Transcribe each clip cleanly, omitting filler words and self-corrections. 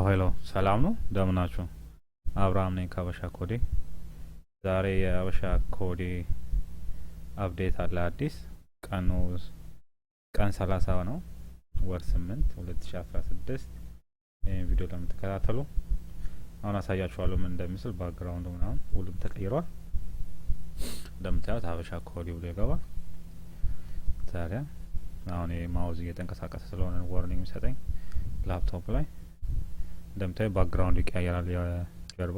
Hello፣ ሰላም ነው፣ እንደምን ናችሁ? አብርሃም ነኝ ከሀበሻ ኮዴ። ዛሬ የሀበሻ ኮዴ update አለ አዲስ። ቀኑ ቀን 30 ነው፣ ወር 8 2016። ይህን ቪዲዮ ለምትከታተሉ አሁን አሳያችኋለሁ ምን እንደሚመስል። Background ኡ ምናምን ሁሉም ተቀይሯል። እንደምታዩት ሀበሻ ኮዴ ብሎ ይገባል። ታዲያ አሁን mouse እየተንቀሳቀሰ ስለሆነ warning የሚሰጠኝ ላፕቶፕ ላይ እንደምታዩ background ይቀያየራል። የጀርባ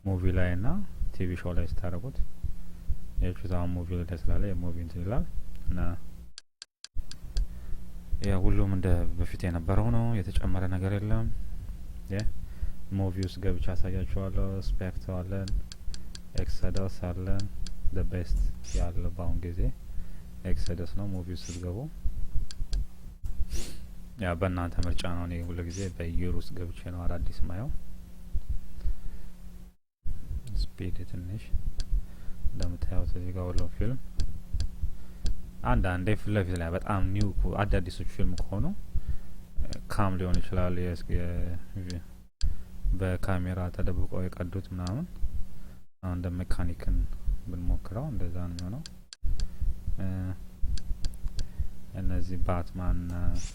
movie ላይ እና TV show ላይ ስታደርጉት የቹት አሁን movie ላይ ስላለ የ movie እንትን ይላል እና ሁሉም እንደ በፊት የነበረው ነው። የተጨመረ ነገር የለም። Movie ውስጥ ገብቼ አሳያችኋለሁ። Spectre አለን፣ Exodus አለን። The best ያለ በአሁን ጊዜ Exodus ነው። Movie ውስጥ ስትገቡ ያ በእናንተ ምርጫ ነው። እኔ ሁሉ ጊዜ በ year ውስጥ ገብቼ ነው አዳዲስ ማየው። Speed ትንሽ እንደምታዩት እዚህ ጋር ሁሉም ፊልም አንዳንዴ ፊት ለፊት ላይ በጣም new አዳዲሶች ፊልም ከሆኑ cam ሊሆን ይችላል፣ በካሜራ ተደብቀው የቀዱት ምናምን። አሁን እንደ ሜካኒክን ብንሞክረው እንደዛ ነው የሚሆነው። እነዚህ ባትማን፣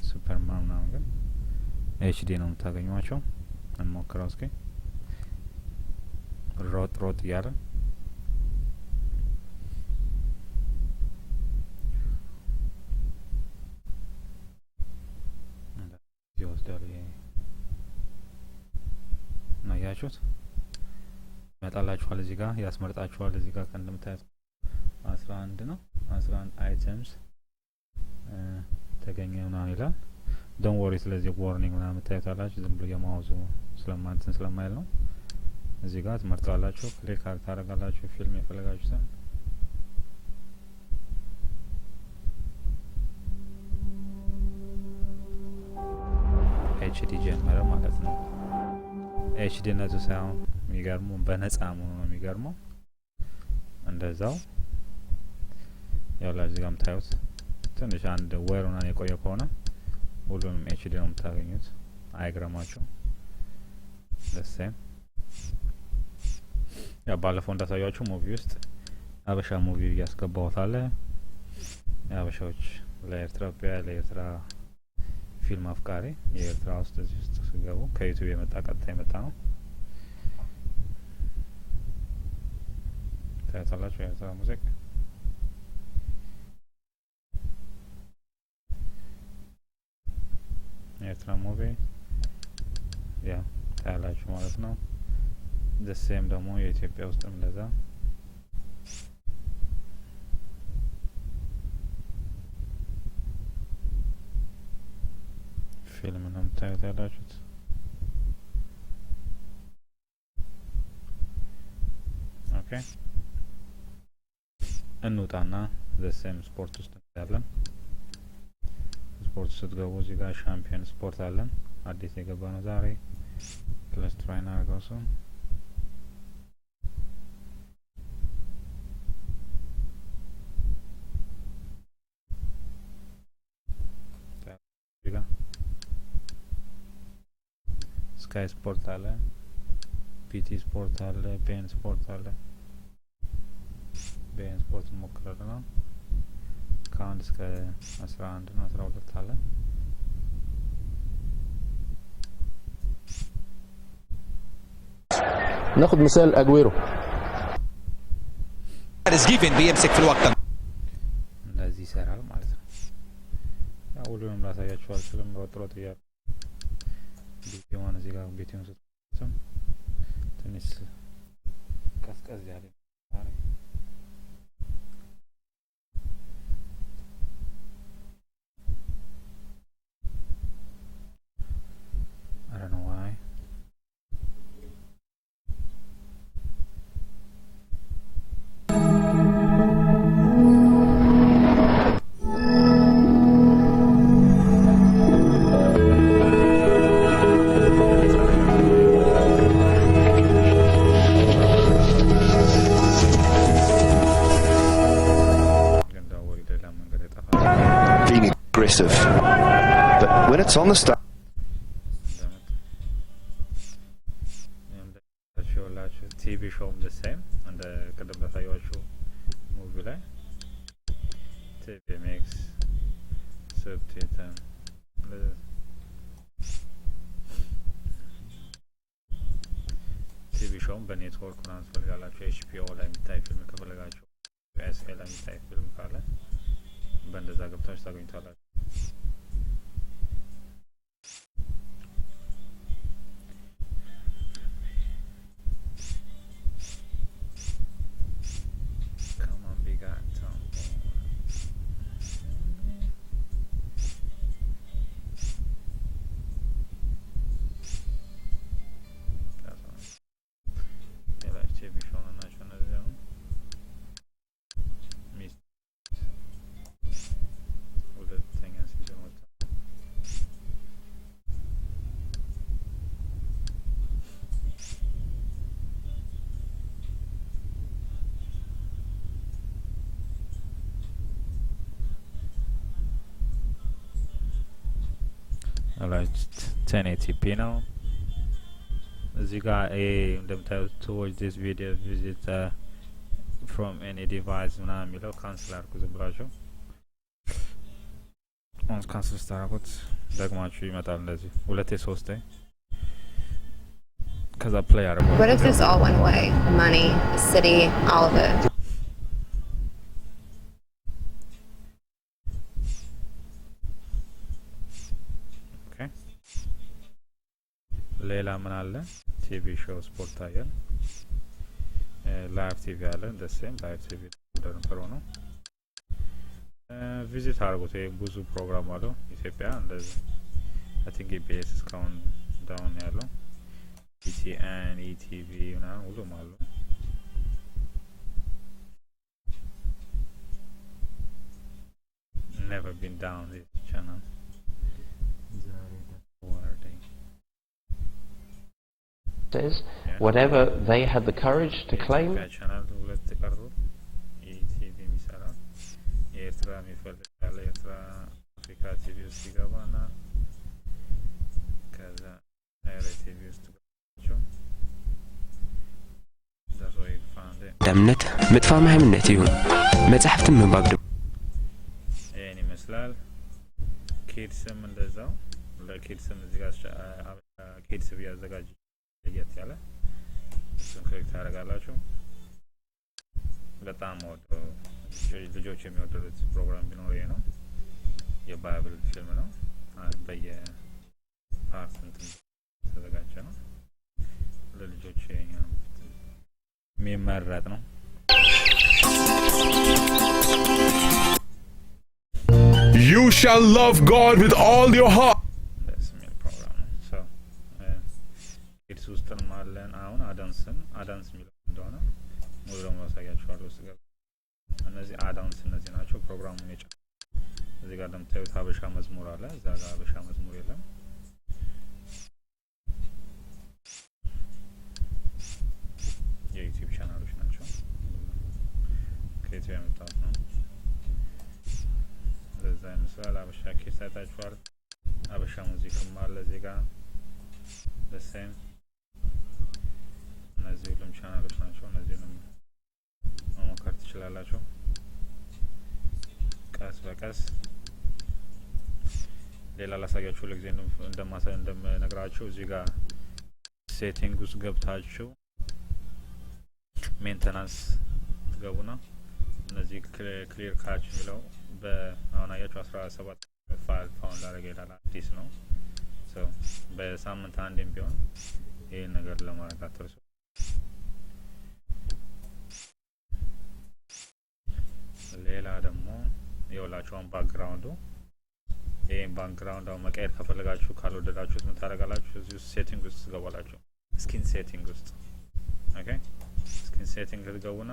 ሱፐርማን ምናምን ግን HD ነው የምታገኟቸው። እንሞክረው እስኪ ሮጥ ሮጥ እያለ። ይወስዳል። እናያችሁት ይመጣላችኋል። እዚህ ጋር ያስመርጣችኋል። እዚህ ጋር እንደምታዩት 11 ነው፣ 11 items ተገኘ ምናምን ይላል። Don't worry፣ ስለዚህ warning ምናምን ታዩታላችሁ። ዝም ብሎ የ mouse ኡ ስለማንትን ስለማይል ነው። እዚህ ጋር ትመርጣላችሁ፣ click ታደርጋላችሁ ፊልም የፈለጋችሁትን። HD ጀመረ ማለት ነው። HD ነቱ ሳይሆን የሚገርመው በነጻ መሆኑ ነው የሚገርመው። እንደዛው ያው እዚህ ጋር የምታዩት ትንሽ አንድ ወር ምናምን የቆየ ከሆነ ሁሉንም HD ነው የምታገኙት። አይግረማችሁ። ደሴም ያው ባለፈው እንዳሳያችሁ movie ውስጥ ሀበሻ movie እያስገባሁት አለ። የሀበሻዎች ለኤርትራ ፊልም አፍቃሪ የኤርትራ ውስጥ እዚህ ውስጥ ስገቡ ከ YouTube የመጣ ቀጥታ የመጣ ነው። ታያታላችሁ የኤርትራ music፣ የኤርትራ movie ያ ታያላችሁ ማለት ነው። The same ደግሞ የኢትዮጵያ ውስጥም እንደዛ ፊልም ነው የምታዩት ያላችሁት። Okay፣ እንውጣና the same ስፖርት ውስጥ እንሄዳለን። ስፖርት ስትገቡ እዚህ ጋር ሻምፒዮን ስፖርት አለን። አዲስ የገባ ነው ዛሬ። Let's try እናድርገው እሱን። እዚህ ጋር Sky Sport አለ፣ BT Sport አለ፣ beIN Sport አለ። beIN Sport እንሞክራለን። ነው ከ1 እስከ 11 እና 12 አለ። ناخد مثال اجويرو. جيفن بيمسك في الوقت. እንደዚህ ይሰራል ማለት ነው። ያው ሁሉንም ላሳያችሁ አልችልም። ሮጥ ሮጥ እያሉ BT One እዚህ ጋር BT One ስትም ትንሽ ቀዝቀዝ ያለ ዛሬ። I don't know why. ግን don't worry፣ ሌላ መንገድ ይጠፋል። Being aggressive. But when it's on the start, እንደምት TV show ም the same እንደ ቅድም ባሳየኋችሁ movie ላይ TV mix, subtitle, TV show ም በ network ምናምን ትፈልጋላችሁ። HBO ላይ የሚታይ ፊልም ከፈለጋችሁ፣ USA ላይ የሚታይ ፊልም ካለ በእንደዛ ገብታችሁ ታገኙታላችሁ። Come on, big Tom. That's all. ሌላ TV show ናቸው እነዚህ። አሁን ሚስት ሁለተኛ season ወጣ። Like 1080p ነው። እዚህ ጋር ይሄ እንደምታዩት "To watch this video, visit from any device" ምናምን የሚለው cancel አድርጉ ዝም ብላችሁ። Once cancel ስታደርጉት ደግማችሁ ይመጣል እንደዚህ ሁለቴ ሶስቴ፣ ከዛ play አድርጉ። What if this all went away? The money, the city, all of it. Okay, ሌላ ምን አለ? TV show፣ ስፖርት አየን። Live TV አለ። The same live TV እንደነበረው ነው። Visit አድርጉት። ይሄ ብዙ ፕሮግራም አለው። ኢትዮጵያ እንደዚህ I think EBS እስካሁን down ያለው፣ ETN፣ ETV ምናምን ሁሉም አሉ። Never been down, this channel. ዛሬ ወርደኝ Says whatever they had the courage to claim, የኢትዮጵያ ቻናል ሁለት ቀሩ። ኢቲቪ የሚሰራ፣ የኤርትራ የሚፈልግ ያለ ኤርትራ አፍሪካ ቲቪ ውስጥ ሲገባ እና ከዛ ኤረ ቲቪ ውስጥ ገባቸው። That's where you found it. ቀዳምነት ምጥፋእ መሃይምነት እዩ። መጽሓፍቲ ምንባብ ድማ ይህን ይመስላል። Kids ም እንደዛው፣ ለ kids ም እዚህ ጋር kids ብዬ አዘጋጅ ለየት ያለ፣ እሱን click ታደርጋላችሁ። በጣም ወደው ልጆች የሚወደዱት ፕሮግራም ቢኖር ይሄ ነው። የ Bible ፊልም ነው። በየ part እንትን የተዘጋጀ ነው። ለልጆች የሚመረጥ ነው። You shall love God with all your heart. ደስ የሚል ፕሮግራም ነው። So kids ውስጥም አለን። አሁን add-ons ን add-ons የሚለው እንደሆነ ሙሉ ለሙሉ አሳያችኋለሁ። ውስጥ ገብ እነዚህ add-ons እነዚህ ናቸው። ፕሮግራሙን የጫ እዚህ ጋር እንደምታዩት ሀበሻ መዝሙር አለ። እዛ ጋር ሀበሻ መዝሙር የለም። የ YouTube ቻናሎች ናቸው። ከኢትዮ ያመጣሁት ነው። ለዛ ይመስላል። ሀበሻ kids አይታችኋል። ሀበሻ music ም አለ እዚህ ጋር the same። እነዚህ ሁሉም ቻናሎች ናቸው። እነዚህንም መሞከር ትችላላችሁ ቀስ በቀስ። ሌላ ላሳያችሁ ሁልጊዜ እንደማሳ እንደምነግራችሁ እዚህ ጋር setting ውስጥ ገብታችሁ maintenance ትገቡና እነዚህ clear cache የሚለው በአሁን አያችሁ 17 file found አደረገ ይላል። አዲስ ነው። በሳምንት አንዴም ቢሆን ይህን ነገር ለማድረግ አትርሱ። ሌላ ደግሞ የወላችሁን background ኡ፣ ይህን background አሁን መቀየር ከፈለጋችሁ፣ ካልወደዳችሁት ምን ታደርጋላችሁ? እዚህ ውስጥ setting ውስጥ ትገባላችሁ። Screen setting ውስጥ፣ okay፣ screen setting ትገቡና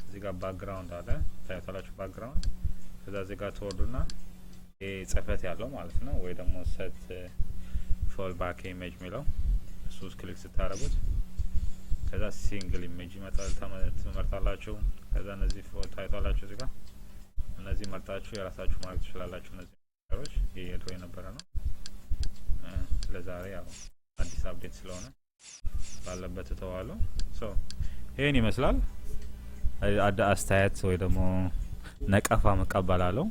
እዚህ ጋር background አለ፣ ታያታላችሁ። Background ከዛ እዚህ ጋር ትወርዱና ይሄ ጽፈት ያለው ማለት ነው፣ ወይ ደግሞ set fallback image የሚለው እሱ ውስጥ click ስታደርጉት ከዛ single image ይመጣል፣ ትመርጣላችሁ። ከዛ እነዚህ ታይቷላችሁ፣ እዚህ ጋር እነዚህ መርጣችሁ የራሳችሁ ማድረግ ትችላላችሁ። እነዚህ ነገሮች ይሄ የድሮ የነበረ ነው። ለዛሬ ያው አዲስ update ስለሆነ ባለበት እተዋለሁ። So ይህን ይመስላል። አስተያየት ወይ ደግሞ ነቀፋ መቀበላለሁ።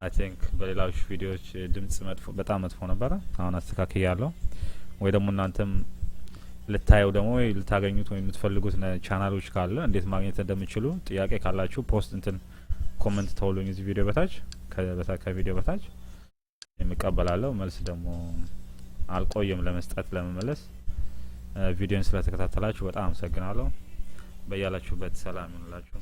I think በሌሎች ቪዲዮዎች ድምጽ መጥፎ፣ በጣም መጥፎ ነበረ። አሁን አስተካክያለሁ። ወይ ደግሞ እናንተም ልታየው ደግሞ ወይ ልታገኙት ወይ የምትፈልጉት ቻናሎች ካለ፣ እንዴት ማግኘት እንደምችሉ ጥያቄ ካላችሁ post እንትን comment ተውሉኝ እዚህ ቪዲዮ በታች፣ ከቪዲዮ በታች የሚቀበላለሁ። መልስ ደግሞ አልቆየም ለመስጠት፣ ለመመለስ። ቪዲዮን ስለተከታተላችሁ በጣም አመሰግናለሁ። በያላችሁበት ሰላም ይሁንላችሁ።